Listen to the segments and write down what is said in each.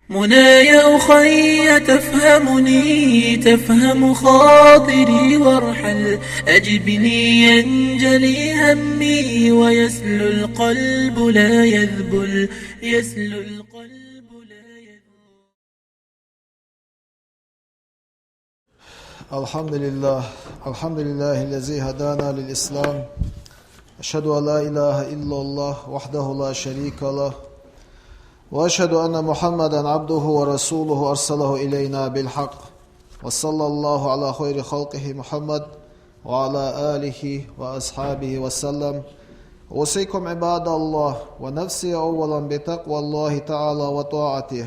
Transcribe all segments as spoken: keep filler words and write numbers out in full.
منايا أخي تفهمني، تفهم خاطري وارحل، أجبني ينجلي همي ويسلو القلب لا يذبل، يسلو القلب لا يذبل. الحمد لله. الحمد لله الذي هدانا للإسلام. أشهد أن لا إله إلا الله وحده لا شريك له، وأشهد أن محمدا عبده ورسوله أرسله إلينا بالحق، وصلى الله على خير خلقه محمد وعلى آله وأصحابه وسلم. أوصيكم عباد الله ونفسي أولا بتقوى الله تعالى وطاعته.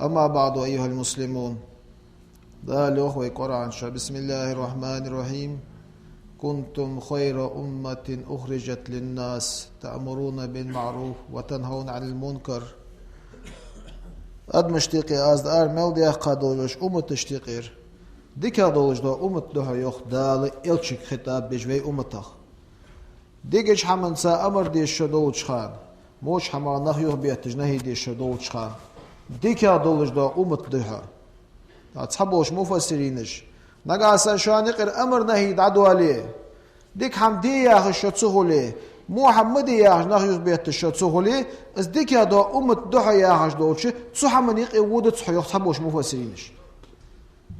أما بعد، أيها المسلمون. Дала йоах вай Къуръан чу: بسم الله الرحمن الرحيم. كنتم خير أمة أخرجت للناس تأمرون بالمعروف وتنهون عن المنكر. Адамашта юкъе аз ара мел даьккха долаш умматашта юкъера дикагӀа долаш дола уммат да хьо, йоах Дала элчага хитӀаб беш вай умматах. Дикача хӀаманца амар деш шо долча хана, воча хӀамах нах юхабетташ нахьи деш шо долча хана, дикагӀа долаш дола уммат да хьо. Цхьаболча муфассиринаша: нагахьа санна шоана юкъера амар нахьи дӀадоале, дика хӀама де яхаш шо ца хуле, во хӀама ма де яхаш нах юхабетташ шо ца хуле, из дикагӀа дола уммат да хьо яхаш долча цу хӀаман юкъе водац хьо, йоах цхьаболча муфассиринаша.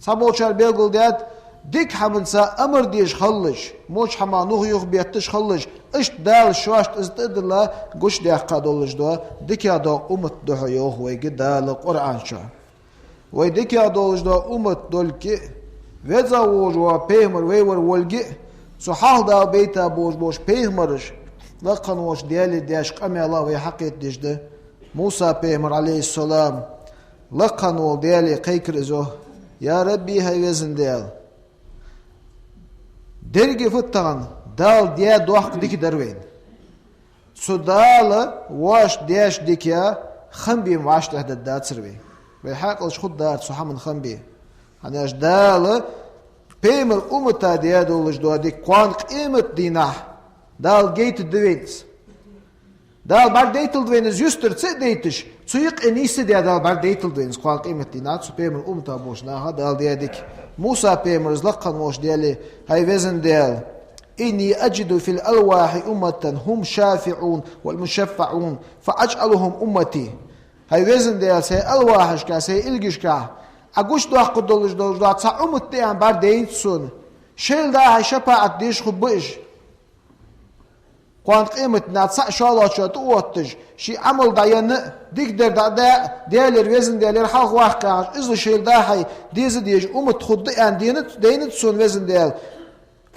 Цхьаболчар белгалдаьд, дика хӀаманца амар деш хилалаш, воча хӀамах нах юхабетташ хилалаш, иштта Дала шоашта из тӀадилла гучадаьккха долаш дола дикагӀа дола уммат да хьо, йоах вайга Дала Къуръан чу. Вай дикагӀа долаш дола уммат долга а, веза волаш вола пайхамар вай вар волга а, цу хьалха Дала бейта болаш болча пайхамараша, лакха волча Даьлага деш къамаьл а вай хьакхетадеш да. Муса пайхамар, عليه السلام, лакха волча Даьлага кхайкар из: يا ربي, хӀай везан Даьла, деррига фу да тахан, Дала даь доккха дика дар вайна. Цу Дала вайна даьча диках хам бе вайна тӀехьа дергдацар вай. Вай хьаькъал чу хургдар цу хӀаман хам бе. ХӀана аьлча Дала пайхамара уммата даь долаш дола дика кхоана къематдийнахьа Дала гайтаргда вайна из. Дала бӀаргадайталда вайна из юстара ца а дайташ, цу юкъе нийсса а даь Дала бӀаргадайталда вайна из кхоана къематдийнахьа цу пайхамара уммата болча наха Дала даь дика. Муса пайхамара из лакха волча Даьлага: хӀай везан Даьла, إني أجد في الألواح أمة هم الشافعون والمشفعون فاجعلهم أمتي. ХӀай везан Даьла, сай алвахьашка, сай илгашка Ӏа гучадоаккхаргдолаш долаш дола цхьа уммат да аьнна бӀаргадайнад сона. Шоайла дӀа-хьа шапаӀат деш хургба уж. Кхоана къематдийнахьа цхьа шоллагӀчоа тӀаотташ, ший Ӏамал дӀаенна а, дикадар дӀадаь а, Даьлагара, везан Даьлагара хьалхаваккха яхаш, иззал шоайла дӀа-хьа деза дезаш уммат хургда аьнна денад, дайнад сона, везан Даьла.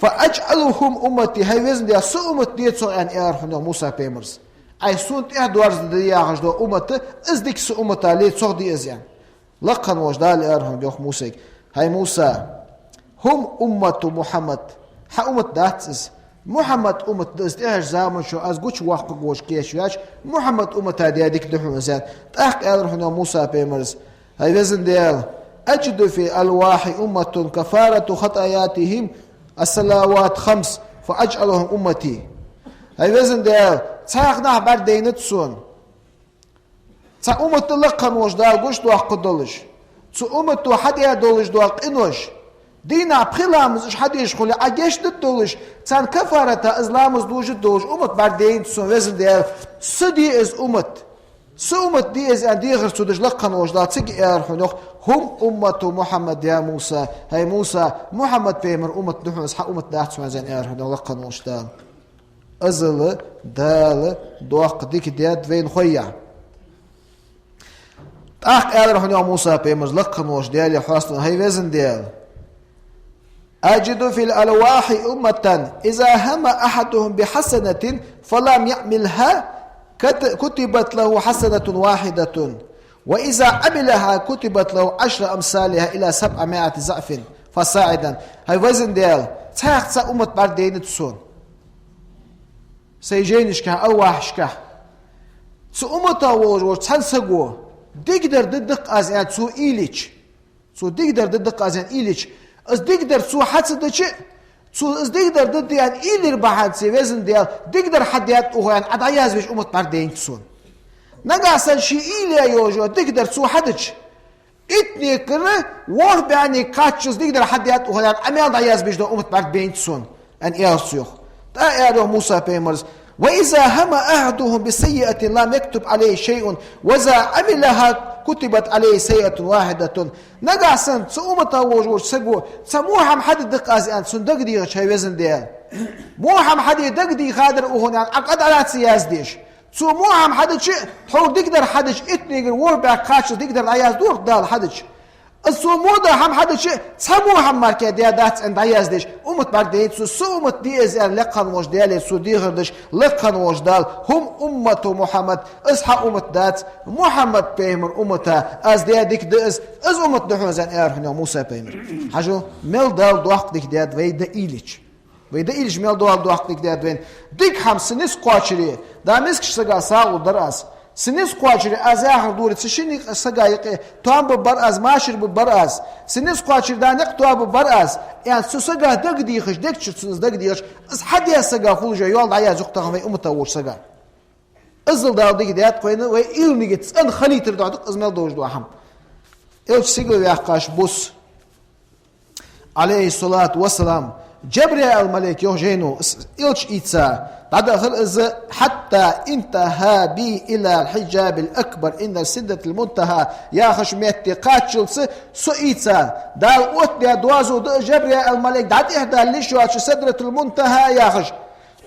فاجعلهم أمتي, хӀай везан Даьла, са уммат де цох, аьнна, аьлар хьона, йоах, Муса пайхамара. Ӏа сона тӀехьа доаржаде яхаш дола уммат, из дика са уммата ле, цох де из, аьнна. Лакха волча Дала аьлар хьона, йоах, Мусайга: хӀай Муса, هم أمة محمد, хьа уммат дац из. Мухьаммада уммат да из, тӀехьарча заман чу аз гучавоаккхаргволаш кийчваьча Мухьаммада уммата даь дика да хьона из, аьнна. ТӀаккха аьлар хьона, йоах, Муса пайхамара: хӀай везан Даьла, أجد في الألواح أمة كفارة خطاياهم الصلوات الخمس فاجعلهم أمتي. ХӀай везан Даьла, цхьаькха нах бӀаргадайнад сона. Цхьа уммат да лакха волча Дала гучадоаккхаргдолаш, цу уммато хьадаь долаш дола къинош, дийнахьа пхи ламаз уж хьадеш хуле Ӏа гешт дергдолаш, царна кафарата из ламаз дожаргдолаш уммат бӀаргадайнад сона, везан Даьла, са де из уммат. Са уммат де из, аьнна, дехар цо деш, лакха волча Дала цига аьлар хьона, йоах: هم أمة محمد يا موسى, хӀай Муса, Мухьаммад пайхамара уммат да хьона из, хьа уммат дац хьона из, аьнна, аьлар хьона, йоах, лакха волча Дала. Иззал Дала доккха дика даьд вайна хой я. ТӀаккха аьлар хьона, йоах, Муса пайхамара лакха волча Даьлага хьоастанна: хӀай везан Даьла, أجد في الألواح أمة إذا هم أحدهم بحسنة فلم يعملها كت-، كتبت له حسنة واحدة، وإذا عملها كتبت له عشر أمثالها إلى سبعمائة ضعف فصاعدا. ХӀай везан Даьла, цхьаькха цхьа уммат бӀаргадайнад сона сай жайнашка, алвахьашка. Цу уммата волаш волча цхьан саго дикадар дергда-кх аз, аьнна, цо уйла йича, цо дикадар дергда-кх аз, аьнна, уйла йича, из дикадар цо хьа ца дича а, цо из дикадар дергда аьнна уйла яр бахьанца, везан Даьла, дикадар хьадаьд укхо, аьнна, Ӏа дӀаязвеш уммат бӀаргадайнад сона. Нагахь санна ший уйла е йолаш йола дикадар цо хьадича, иттанегара ворхӀ бӀаьнега кхаччалца дикадар хьадаьд укхо, аьнна, Ӏамал дӀаязбеш дола уммат бӀаргабайнад сона, аьнна, аьлар цо, йоах. ТӀаккха аьлар, йоах, Муса пайхамара: «وإذا هم أحدهم بسيئة لم يكتب عليه شيء، وإذا عملها كتبت عليه سيئة واحدة». Нагахь санна цу умматах волаш волча саго цхьа во хӀама хьаде даккха аз, аьнна, цунна дагадехача, хӀай Веза Даьла, во хӀама хьаде дагадийхадар укхунна, аьнна, Ӏа къа дӀа дац язъеш. Цо во хӀама хьадича, тхьовра дикадар хьадича, иттанегара ворхӀ бӀаьнега кхаччалца дикадар дӀаязду, йоах, Дала хьадича. Из цо во дола хӀама хьадича, цхьа во хӀама мара кхы даь дац, аьнна, дӀаязъеш, уммат бӀаргадайнад сона, са уммат да из, аьнна, лакха волча Даьлага цо дехар деш, лакха волча Дала: «هم أمة محمد», из хьа уммат дац, Мухьаммад пайхамара уммат да, аз даь дика да из, из уммат да хьона из, аьнна, аьлар хьона, йоах, Муса пайхамара. Хьажал, мел Дала доккха дика даьд вай дӀа уйла йича. Вай дӀа уйла йича, мел Дала доккха дика даьд вайна. Дика хӀама са низ кхоачаре, да мискача сага сагӀа лургдар аз. Са низ кхоачаре, аз яхар дора, цу шин сага юкъе тоам бергбар аз, машар бергбар аз. Са низ кхоачаре, да никъ тоабергбар аз, аьнна, цу сага дагадехаш, дег чура цунна из дагадехаш, из хьадаь сага хулаш йола ял дӀаязду-кх тахан вай умматах волча сага. Иззал Дала дика даьд-кх вайна, вай уйла йича цӀена хилийтар духьа да-кх из мел долаш дола хӀама. Элча сигалваьккхача бус, عليه الصلاة والسلام, Жабраил малайк, йоах жайно, с-, Элча ийца дӀадахар из: «حتى انتهى بي إلى الحجاب الأكبر عند سدرة المنتهى», яхача метте кхаччалца со ийца, Дала оттадаь доазув да из, Жабраил малайк дӀатӀехдаьлла йиш йоацача Сидратул-Мунтахьа яхача.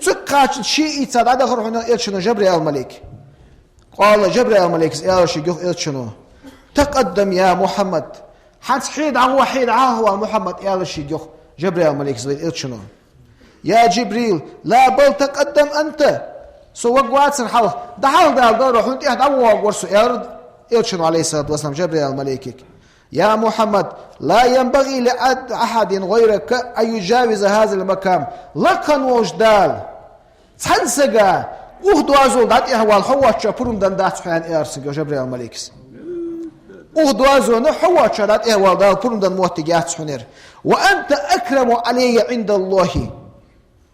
Цу кхаччалца ше ийца дӀадахар хьона, йоах, Элчано, Жабраил малайк. قال, Жабраил малайкас аьлар шийга, йоах, Элчано: «تقدم يا محمد». «ХӀанз хье дӀагӀо, хье дӀагӀо, ва Мухьаммад», аьлар шийга, йоах, Жабраил малайкас, вай Элчано. «يا جبريل، لا، بل تقدم أنت». Со варгвацар хьалха, дӀахьалха, Дала даларо хьона тӀехьа дӀавоагӀаргвар со, аьлар Элчано, عليه الصلاة والسلام, Жабраил малайкага. «يا محمد، لا ينبغي لأحد غيرك أن يجاوز هذا المقام». Лакха волча Дала цхьан сага укх доазол дӀатӀехвала хьо воацача пурам деннадац хьона, аьлар цунга, йоах, Жабраил малайкас. Укх доазона хьо воацача дӀатӀехвала Дала пурам денна моттиг яц хьона ер. «وأنت أكرم علي عند الله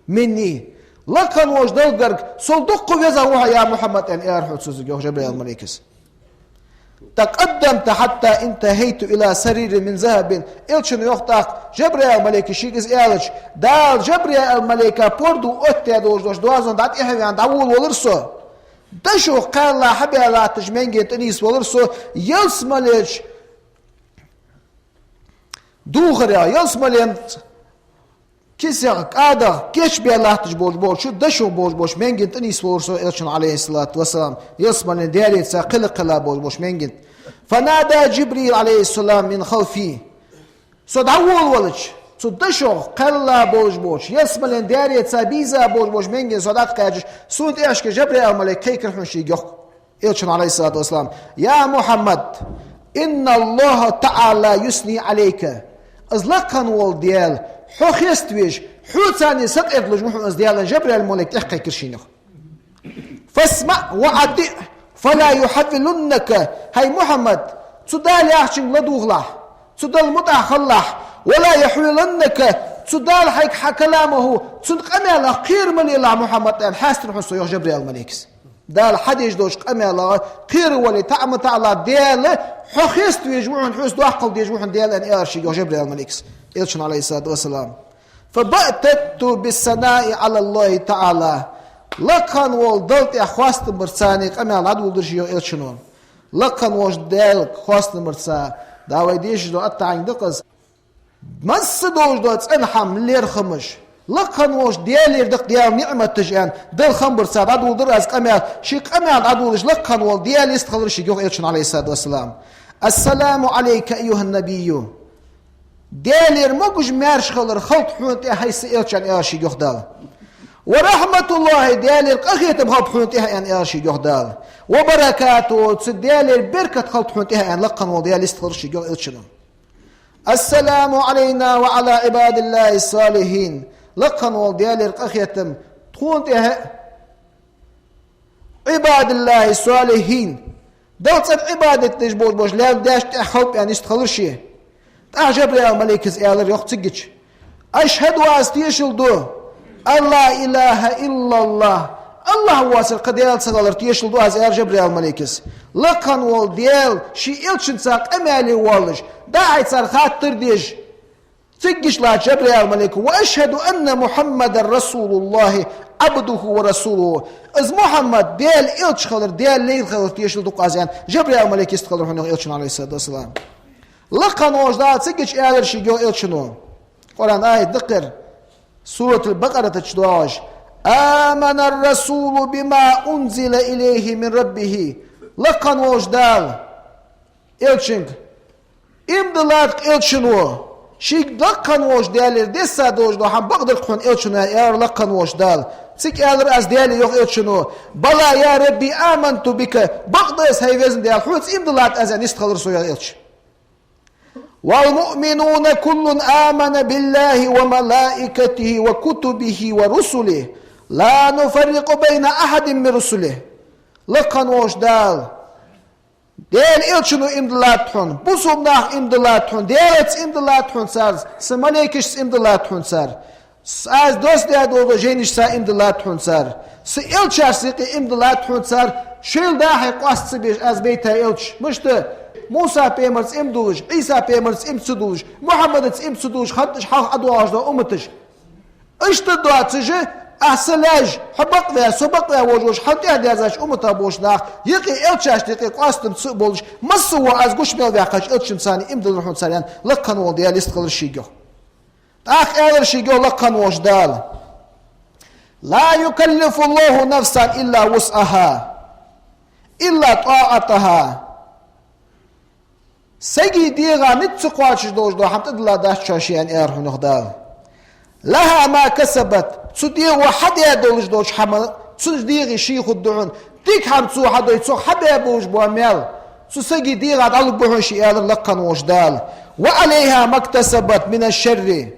مني». Лакха волча Далла гарга сол дукха веза ва хьо, я Мухьаммад, аьнна, аьлар хьона цо цунга, йоах, Жабраил малайкас. «تقدمت حتى انتهيت إلى سرير من ذهب». Элчано йоах тӀаккха, Жабраил малайкас шийга из аьлча, Дала Жабраил малайка пордув оттадаь долаш долча доазон дӀатӀехваьнна дӀаволавелар со. Дошох кхаьлла хьабаь латташ менгена тӀа нийсвелар со, ялсмалеча духарах, ялсмален кисех, кӀадах кийчбаь латташ болаш болча, дошох болаш болча менгена тӀа нийсвелар со, Элчано, عليه الصلاة والسلام, ялсмален даьреца кхелла-кхелла болаш болча менгена тӀа. «فنادى جبريل عليه السلام من خلفي». Со дӀаволавелча, цу дошох кхаьлла болаш болча, ялсмален даьреца бийза болаш болча менгена со дӀакхаьчача, сона тӀехьашка Жабраил малайк кхайкар хьона шийга, йоах. Элчано, عليه الصلاة والسلام: «يا محمد، إن الله تعالى يثني عليك». Из лакха вола Даьла хьо хеставеш, хьоца сакъердалуш ва хьона из Даьла, аьнна, Жабраил малайк тӀехьакхайкар шийна, йоах. «فاسمع وأطع فلا يحولنك». ХӀай Мухьаммад, цу Дала яхачунга ладувгӀалахь, цу Далла мутӀахьа хилалахь, «ولا يحولنك», цу Дала хьайга хьа каламаху, цун къамаьлах кхера ма лелахь, Мухьаммад, аьнна, хьестар хьона со, йоах Жабраил малайкас. Дала хьадеш долча къамаьлах кхера вале, таӀа ма таӀалахь, Даьла хьо хеставеш ва хьона, хьоца доккхал деш ва хьона Даьла, аьнна, аьлар шийга, йоах Жабраил малайкас, Элчано, عليه الصلاة والسلام. «فبتت بالثناء على الله تعالى». Лакха волча Далла тӀа хоастам барца къамаьл дӀадоладир шийга, йоах Элчано. Лакха волча Даьла хоастам барца, да вай дешаш дола аттагӀа да-кх из. Масса долаш дола цӀена хӀама, лерхӀамаш, лакха волча Даьлагара да-кх Даьла ниӀматаш, аьнна, Далла хам барца дӀадоладир аз къамаьл. Ший къамаьл дӀадолалуш лакха волча Даьла йистхилар шийга, йоах Элчано, عليه الصلاة والسلام. «السلام عليك أيها النبي». Даьлагара могаш-маьрша хилар хилда хьона тӀа, хӀай са Элча, аьнна, аьлар шийга, йоах Дала. «ورحمة الله», Даьлагара къахетам хилба хьона тӀа, аьнна, аьлар шийга, йоах Дала. «وبركاته», цу Даьлагара беркат хилда хьона тӀа, аьнна, лакха волча Даьла йистхилар шийга, йоах Элчано. «السلام علينا وعلى عباد الله الصالحين». Лакха волча Даьлагара къахетам тхона тӀа, عباد الله الصالحين, Далла цӀена Ӏибадат деш болаш болча лаьрхӀа даьшта тӀа хилба, аьнна, йистхилар ше. ТӀаккха Жабраил малайкас аьлар, йоах, цигача: «أشهد», аз тешал ду, «أن لا إله إلا الله», Аллахӏ воацар кхы Даьла ца хилар тешал ду аз, аьлар Жабраил малейкас. Лакха вола Даьла ший элчанца къамаьл е воаллаш, дӀахо цар хаттар деш, цигга латтача Жабраил малейко: «وأشهد أن محمدا رسول الله عبده ورسوله». Из Мухьаммад Даьла элча хилар, Даьла лай хилар тешал ду-кх аз, аьнна, Жабраил малейк йистхилар хьона, йоах элчано, Ӏалайхи ссалату вассалам. Лакха волча Дала цигга аьлар шийга, йоах элчано. Къуръан аят да-кх ер, Суратуль-Бакъарата чу доагӀаш: «آمن الرسول بما أنزل إليه من ربه». Лакха волча Дала элчанга иман диллад-кх элчано, шийга лакха волча Даьлагара десса долаш дола хӀама бакъдар-кх хьона, элчано, аьлар лакха волча Дала. Цигга аьлар аз Даьлага, йоах элчано: «بلى يا رب آمنت بك». Бакъда аз, хӀай Веза Даьла, хьоца иман диллад аз, аьнна, йистхилар со, йоах элча. «والمؤمنون كل آمن بالله وملائكته وكتبه ورسله لا نفرق بين أحد من رسله». Лакха волча Дала: Даьла элчано иман диллад хьона, бусалба наха иман диллад хьона, Даьлаца иман диллад хьона цар, са малейкашца иман диллад хьона цар, аз доссадаь дола жайнашца иман диллад хьона цар, са элчашца юкъе иман диллад хьона цар, шоайла дӀа-хьа къоаста ца беш аз бейта элча. Мишта? Муса пайхамарца иман дуллаш, Ӏийса пайхамарца иман ца дуллаш, Мухьаммадаца иман ца дуллаш хиннад уж хьалха ӀодоагӀаш дола умматаш. Иштта доацаш, аз са лаьш, хьо бакъваь, со бакъваь волаш, хьона тӀехьа дерзача уммата болча наха юкъе, элчашта юкъе къоастам ца а болаш, массавола аз гуш мел ваьккхача элчанца иман диллар хьона цар, аьнна, лакха волча Даьла йистхилар шийга, йоах. ТӀаккха аьлар шийга, йоах, лакха волча Дала: «لا يكلف الله نفسا إلا وسعها، إلا طاعتها». Сага дегӀа низ ца кхоачаш долаш дола хӀама тӀадилла дац шоана, аьнна, аьлар хьона, йоах, Дала. «لها ما كسبت». Цу дегӀо хьадаь долаш долча хӀаман, цу дегӀа ший хургда хьона. Дика хӀама цо хьадой, цо хьабаь болаш бола маьл цу сага дегӀа дӀалургба хьона ший, аьлар лакха волча Дала. «وعليها ما اكتسبت من الشر».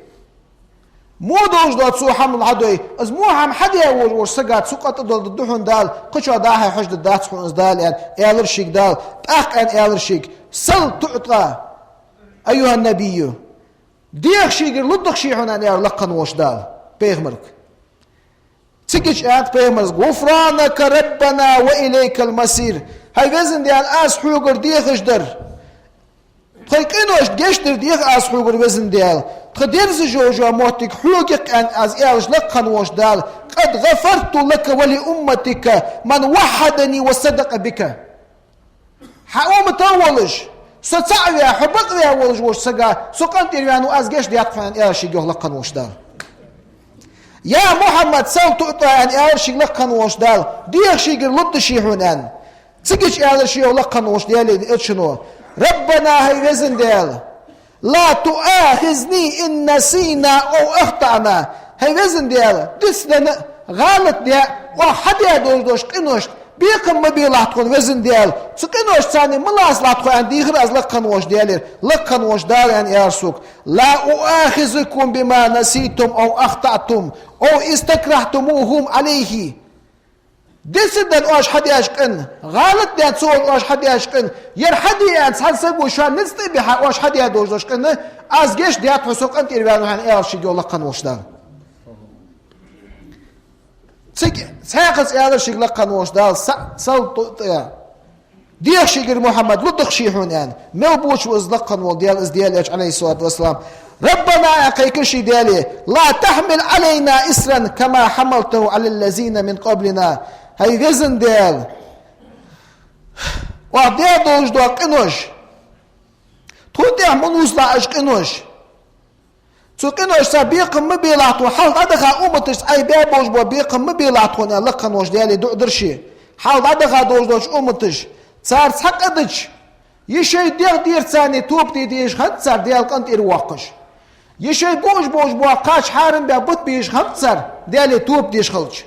Во долаш дола цо хӀама хьадой, из во хӀама хьадаь волаш волча сага цу къа тӀадоладергда хьона Дала, кхычоа дӀа-хьа хьожаргдац хьона из, Дала, аьнна, аьлар шийга Дала. ТӀаккха, аьнна, аьлар шийга: «سل تعطى أيها النبي». Деха шийгара, лургда-кх ше хьона, аьнна, аьлар лакха волча Дала пайхамарга. Цигга аьннад пайхамарга: «غفرانك ربنا وإليك المصير». ХӀай Веза Даьла, аз хьогара дехаш дар, тхоай къиношта гешт дар дех аз хьогара, Веза Даьла. Тха дерзаш йола моттиг хьога я-кх, аьнна, аз аьлча, лакха волча Дала: «قد غفرت لك ولأمتك من وحدني وصدق بك». Хьа уммата волаш, со цаӀ ваь, хьо бакъваь волаш волча сага со къинтӀера ваьннав, аз гешт даьд хьона, аьнна, аьлар шийга, йоах, лакха волча Дала. «يا محمد سل تعطى», аьнна, аьлар шийга лакха волча Дала. Деха шийгара, лургда ше хьона, аьнна. Цигга аьлар ше, йоах, лакха волча Даьла элчано: «ربنا», хӀай Веза Даьла, «لا تؤاخذنا إن نسينا أو أخطأنا». ХӀай Веза Даьла, дицденна, гӀалат даь, оаха хьадаь долаш долча къиношта бекхам ма белахь тхона, Веза Даьла. Цу къиношца ма лацалахь тхо, аьнна, дийхар аз лакха волча Даьлагара. Лакха волча Дала аьнна аьлар сога: «لا أؤاخذكم بما نسيتم أو أخطأتم أو استكرهتموهم عليه». Дицденна оаш хьадаьча къина, гӀалат даьнна ца оаш хьадаьча къина, яр хьаде аьнна цхьан саго шоана низ тӀабихьа оаш хьадаь долаш долча къина, аз гешт даьд хьона, со къинтӀера ваьннав хьона, аьлар шийга, йоах, лакха волча Дала. Цигга цхьаькхаза аьлар шийга лакха волча Дала: «سل تعطى». Деха шийгара, Мухьаммад, лургда-кх ше хьона, аьнна. Мел бувцаш ва из лакха вола Даьла, из Даьла элча, Ӏалайхи ссалату вассалам. «ربنا», аьнна кхайкар ше Даьлага, «لا تحمل علينا إصرا كما حملته على الذين من قبلنا». ХӀай Веза Даьла, оаха даь долаш дола къинош, тхона тӀа ма лувцалахь уж къинош. Цу къиношца бекхам ма белахь тхона, хьалха дӀадаха умматашца Ӏайха баь болаш бола бекхам ма белахь тхона, аьнна, лакха волча Даьлага дуӀа дар ше. Хьалха дӀадаха долаш долча умматаш, цар цхьа къа дича, е шоай дегӀ дера царна тоба де дезаш хиннад цар, Даьла къинтӀера воаккхаш, е шоай буаш болаш бола кхача хьарам баь бутт безаш хиннаб цар, Даьлага тоба деш хилча.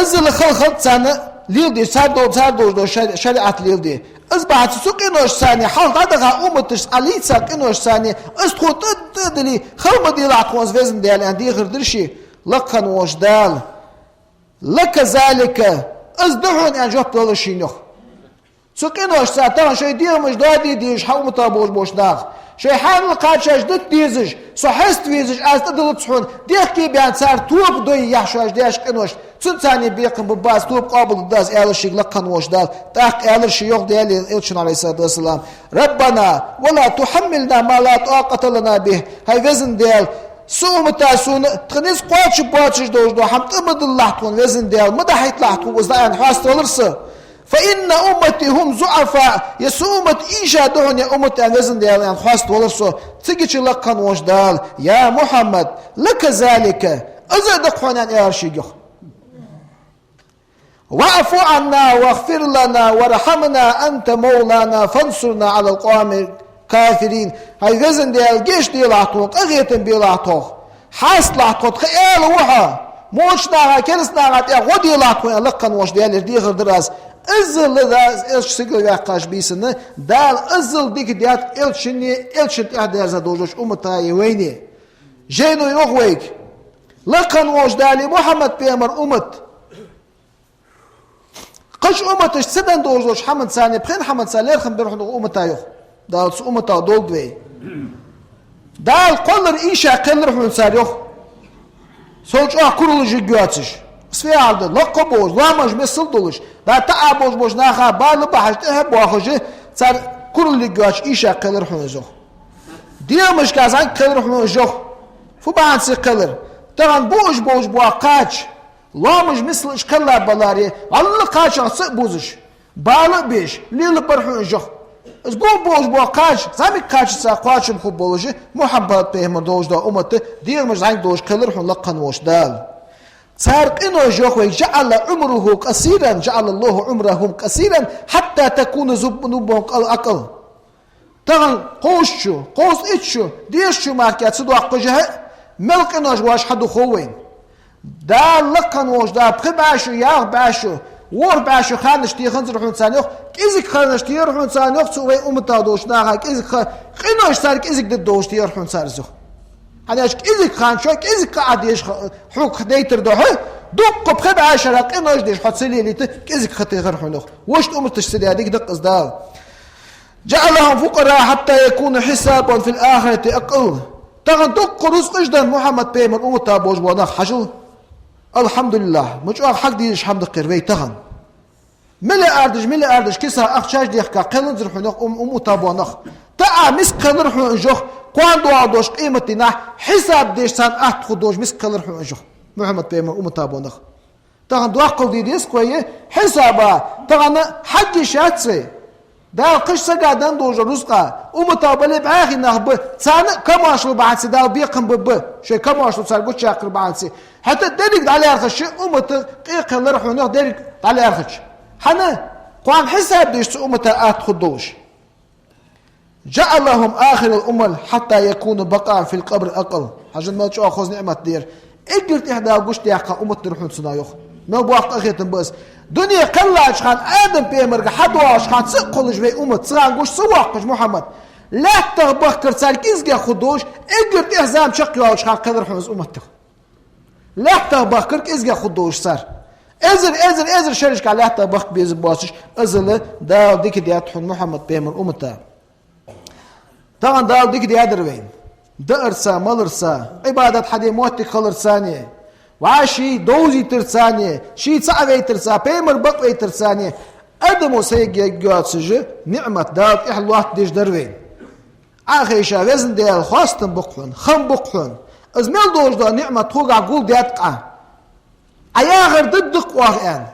Иззал хала хилац царна леладе, цар дол-, цар долаш дола шари-, шариӀат леладе. Из бахьан долаш цу къиношца, хьалха дӀадаха умматашца Ӏа лийца къиношца, из тхона тӀа-, тӀа а дилла, хала ма делахь тхона из, Веза Даьла, аьнна, дехар дир ше. Лакха волча Дала: «لك ذلك», из да хьона, аьнна, жоп далар шийна, йоах. Цу къиношца тахан шоай дегӀамаш доаде дезаш хьа уммата болаш болча наха, шоай хьанал кхачаш дита дезаш, со хьеста везаш, аз тӀадиллац хьона, дехке баьнна цар тоба дой яхаш шоаш деш къинош, Цунца царна бекхам ба, бац, тоба къоабал дергда аз, аьлар шийга лакха хинна волча Дала. ТӀаккха аьлар ше йоах Даьла элчано, Ӏалайхи ссалату вассалам: «ربنا ولا تحملنا ما لا طاقة لنا به». ХӀай Веза Даьла, са уммата сона тха низ кхоачаш боацаш долаш дола хӀама тӀа ма диллалахь тхона, Веза Даьла, ма дахьийталахь тхога из, аьнна, хьаставалар со. «فإن أمتي هم ضعفاء». Ер са уммат ийша да хьона, ер уммат, аьнна, Веза Даьла, аьнна, хьаставалар со. Цигача лакха хинна волча Дала: «يا محمد لك ذلك». Из а да-кх хьона, аьнна, аьлар шийга йоах. «واعف عنا واغفر لنا وارحمنا أنت مولانا فانصرنا على القوم الكافرين». ХӀай Веза Даьла, гешт делахь тхона, къахетам белахь тхох, хьаставалахь тхо, тха аьла ва хьо, воча наха, кераста наха тӀа гӀо делахь тхона, аьнна, лакха хинна волча Даьлага дехар дир аз. Иззал да аз элча сигала ваьккхача бийсан, Дала иззал дика даьд элчанна, элчанна тӀехьа дерза долаш долча уммата а, вайна а. Жайно йоах вайга: лакха хинна волча Дала, Мухьаммад пайхамара уммат кхыча умматашта ца даь долаш долча хӀаманца, пхен хӀаманца лерхӀам бир хьона укх уммата, йоах. Дала цу умматах долда вай. Дала кхоллар ийша кхеллар хьона цар, йоах. Сел чӀоагӀа куралаш йоацаш, свял да, лакха болаш, лоамаш миссел долаш, да, таӀа болаш болча наха бала бахьаш, тӀехьа боахаш, цар курал йоацаш ийша кхеллар хьона из, йоах. Дегамашка зӀамига кхеллар хьона из, йоах. Фу бахьанца кхеллар? Тахан буаш болаш бола кхача, лоамаш миссел уж кхелла баларе, вӀалла кхачах ца а бузаш, бала а беш, лелабар хьона из, йоах. Из бу-, буаш бола кхача, зӀамига кхачаца кхоачам хургболаш, Мухьаммад пайхамар долаш дола уммат, дегамаш зӀамига долаш кхеллар хьона лакха хинна волча Дала. Цар къинош, йоах вайга: «جعل عمره قصيرا، جعل الله عمرهم قصيرا حتى تكون ذنوبهم أقل». Тахан кховзткъа шу, кховзткъеи итт шу, дезткъа шу мара ца доаккхаш а, мел къинош воаш хьадувц вайна. Дала лакха хинна волча Дала пхи бӀаь шу, ялх бӀаь шу, ворхӀ бӀаь шу ханаш теханзар хьона царна, йоах, кӀезига ханаш техар хьона царна, йоах, цу вай уммата долча наха кӀезига ха-, къинош цар кӀезига дергдолаш техар хьона цар из, йоах. ХӀана аьлча кӀезига хана чу кӀезига ха а деш ха-, хьога дайтар да хьо, дукха пхи бӀаь шера къинош деш хьо ца лелийта, кӀезига ха техар хьона, йоах. Вешта умматашта ца даь дика да-кх из Дала. «جعلهم فقراء حتى يكون حسابهم في الآخرة أقل». Тахан дукха рузкъаш денна Мухьаммад пайхамара уммата болаш бола нах, хьажал. АлхьамдулиллахӀ, ма чӀоагӀа хьагдезаш хӀама да-кх ер вай тахан. Миллиардаш, миллиардаш киса ахчаш дехка кхелланзар хьона, йоах, ум-, уммата бола нах. ТӀаккха миска кхеллар хьона из, йоах, кхоана доагӀаш долча къематдийнахьа хьисаб деш царна атта хургдолаш миска кхеллар хьона из, йоах, Мухьаммад пайхамара уммата бола нах. Тахан доаккхал де деза-кх вай хьисаба, тахан хьагйиш яц вай. Дала кхыча сага денна долча рузкъа, уммата бале бӀаьхий нах ба, царна а камаьршал бахьанца Дала бекхам бергба, шоай камаьршал цар гучаяккхар бахьанца. ХӀаьта деррига дӀалаьрхӀача, уммата къе кхеллар хьона, йоах, деррига дӀалаьрхӀача. ХӀана? Кхоана хьисаб деш цу уммата атта хургдолаш. «جعلهم آخر الأمم حتى يكون بقاءهم في القبر أقل». Хьажал, мел чӀоагӀа хоза ниӀмат да ер. Эггара тӀехьа Дала гучадаьккха уммат дир хьона цунах, йоах. Мел боккха къахетам ба из. Дуне кхеллача хана, Адам пайхамарга хьадоагӀача хана ца а кхуллаш вай уммат, цигара гуш ца воаккхаш Мухьаммад, лаьттах бахкар цар кӀезигагӀа хургдолаш, эггара тӀехьа зама чакхйоалача хана кхеллар хьона из уммат, йоах. Лаьттах бахкар кӀезигагӀа хургдолаш цар. Эзар, эзар, эзар шерашка лаьттах бахка безам боацаш, иззал Дала дика даьд хьона Мухьаммад пайхамара уммата. Тахан Дала дика даьдар вайна. Даарца, маларца, Ӏибадат хьаде моттиг хиларца, вӀаший довзийтарца, ший цаӀ вайтарца, пайхамар бакъвайтарца, адамо сайга йоацаш ниӀмат Дала тӀехьа лоаттадеш дар вайна. Ӏа хайша, Веза Даьла, хоастам ба-кх хьона, хам ба-кх хьона. Из мел долаш дола ниӀмат тхогахьа гулдаьд-кх Ӏа. Ӏа яхар дергда-кх оаха, аьнна.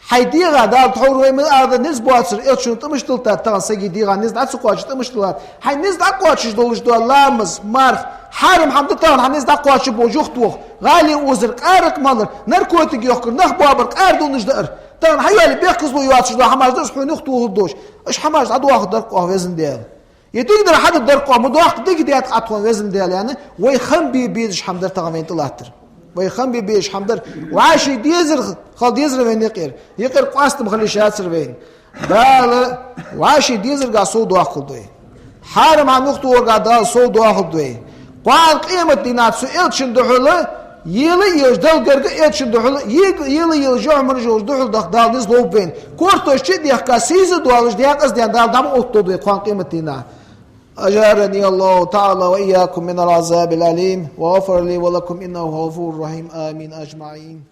Хьай дегӀа, Дала тхьовра вай ма аргда, низ боацар, элчано тӀа мишта диллад тахан сага дегӀа низ дӀа ца кхоачаш, тӀа мишта диллад. Хьай низ дӀакхоачаш долаш дола ламаз, марха, хьарам хӀама да тахан хьа низ дӀакхоачаш бола юхатоха, гӀали озар, къаракъ малар, наркотик йохкар, нах боабар, къаьра дувнаш даар. Тахан хьайоалае бехказло йоацаш дола хӀамаш да из хьона юхатохалургдолаш. Уж хӀамаш дӀадоахаргдар-кх оаха, Веза Даьла. Е дикадар хьадаргдар-кх оаха, ма доаккха, дика даьд Ӏа тхона, Веза Даьла, аьнна, вай хам бе безаш хӀама дар тахан вайна тӀалаттар. Вай хам бе безаш хӀама дар. ВӀаший дезар хила дезар вайна юкъера. Юкъера къоастам хила йиш яцар вайна. Дала вӀаший дезаргахьа сов доаккхалда вай. Хьарам хӀама юхатохаргахьа Дала сов доаккхалда вай. Кхоана къематдийнахьа цу элчан духьала, ела а елаш, Далла гарга а, элчан духьала, ега, ела а елаш, юхьмараш йолаш духьал даха Дала низ лолба вайна. Кортош чу а дехка, сийсаз а доалаш, даькъаза а даьнна, Дала дӀа ма оттадолда вай кхоана къематдийнахьа. أجارني الله تعالى وإياكم من العذاب الأليم، وغفر لي ولكم، إنه هو الغفور الرحيم. آمين أجمعين.